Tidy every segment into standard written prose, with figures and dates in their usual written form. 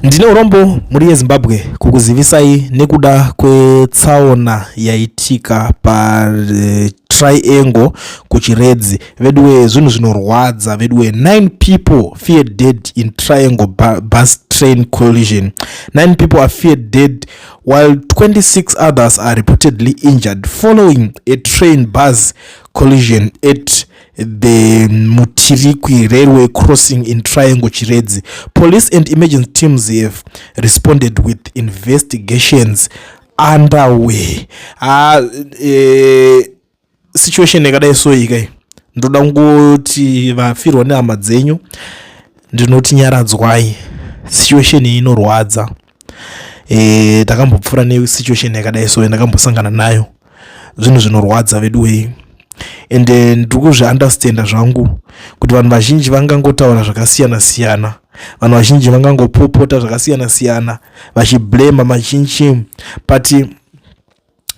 Ndine urombo mhuri yeZimbabwe kukuzivisai nekuda kwetsaona yaitika paTriangle kuChiredzi. Veduwe, zvinhu zvinorwadza veduwe. 9 people feared dead in Triangle bus train collision. 9 people are feared dead while 26 others are reportedly injured following a train bus collision at the Mutirikwi railway crossing in Triangle, Chiredzi. Police and emergency teams have responded with investigations underway. Ah, situation yakadai so ikai, ndoda kungoti vafirwa nehama dzenyu, ndinoti nyaradzwai. Situation iyi inorwadza. Takambopfuura nesituation yakadai so, ndakambosangana nayo. Zvinhu zvinorwadza veduwei, ende ndiri kuzviunderstanda zvangu kuti vanhu vazhinji vangangotaura zvakasiyana siyana, vanhu vazhinji vangangopopota zvakasiyana siyana, vachiblema machinchi, but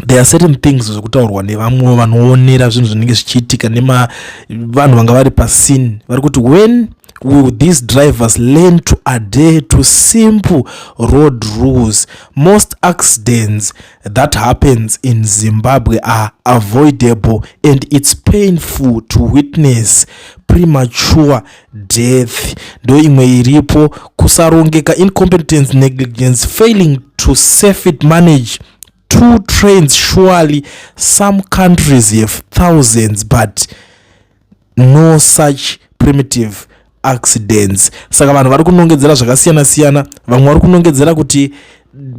there are certain things zvekutaurwa nevamwe vanoonera zvinhu zvinenge zvichiitika nemavanhu vanga vari pascene. Vari kuti, "When will these drivers learn to adhere to simple road rules? Most accidents that happens in Zimbabwe are avoidable and it's painful to witness premature death." Ndo imwe iripo: kusarongeka, incompetence, negligence, failing to safety manage two trains. Surely some countries have thousands but no such primitive accidents. Saka vanhu vari kunongedzera zvakasiyana siyana. Vamwe vari kunongedzera kuti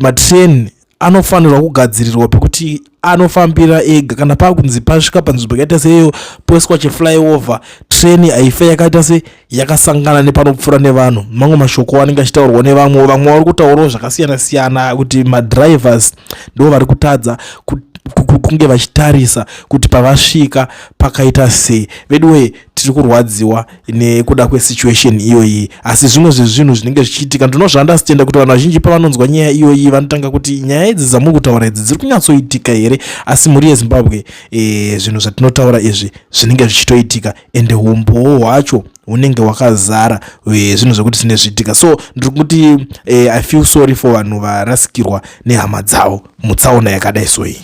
matrain anofanirwa kugadzirirwa pekuti anofambira ega. Kana pakunzi pasvika panzvimbo yakaita seiyo, poiswa chiflyover, treni haife yakaita se yakasangana nepanopfuura nevanhu. Mamwe mashoko anenge achitaurwa nevamwe. Vamwe vari kutaurawo zvakasiyana siyana kuti madrivers ndo vari kutadza kunge vachitarisa kuti pavasvika pakaita sei. Veduwe, tiri kurwadziwa nekuda kwesituation iyoyi, asi zvimwe zvezvinhu zvinenge zvichiitika, ndinozviunderstanda kuti vanhu vazhinji pavanonzwa nyaya iyoyi vanotanga kuti, "Nyaya idzi dzamuri kutaura idzi dziri kunyatsoitika here?" Asi mhuri yeZimbabwe, zvinhu zvatinotaura izvi zvinenge zvichitoitika, ende umbowo hwacho hunenge hwakazara, zvinhu zvekuti zvinenge zvichiitika. So ndiri kuti I feel sorry for vanhu varasikirwa nehama dzavo mutsaona yakadai so iyi.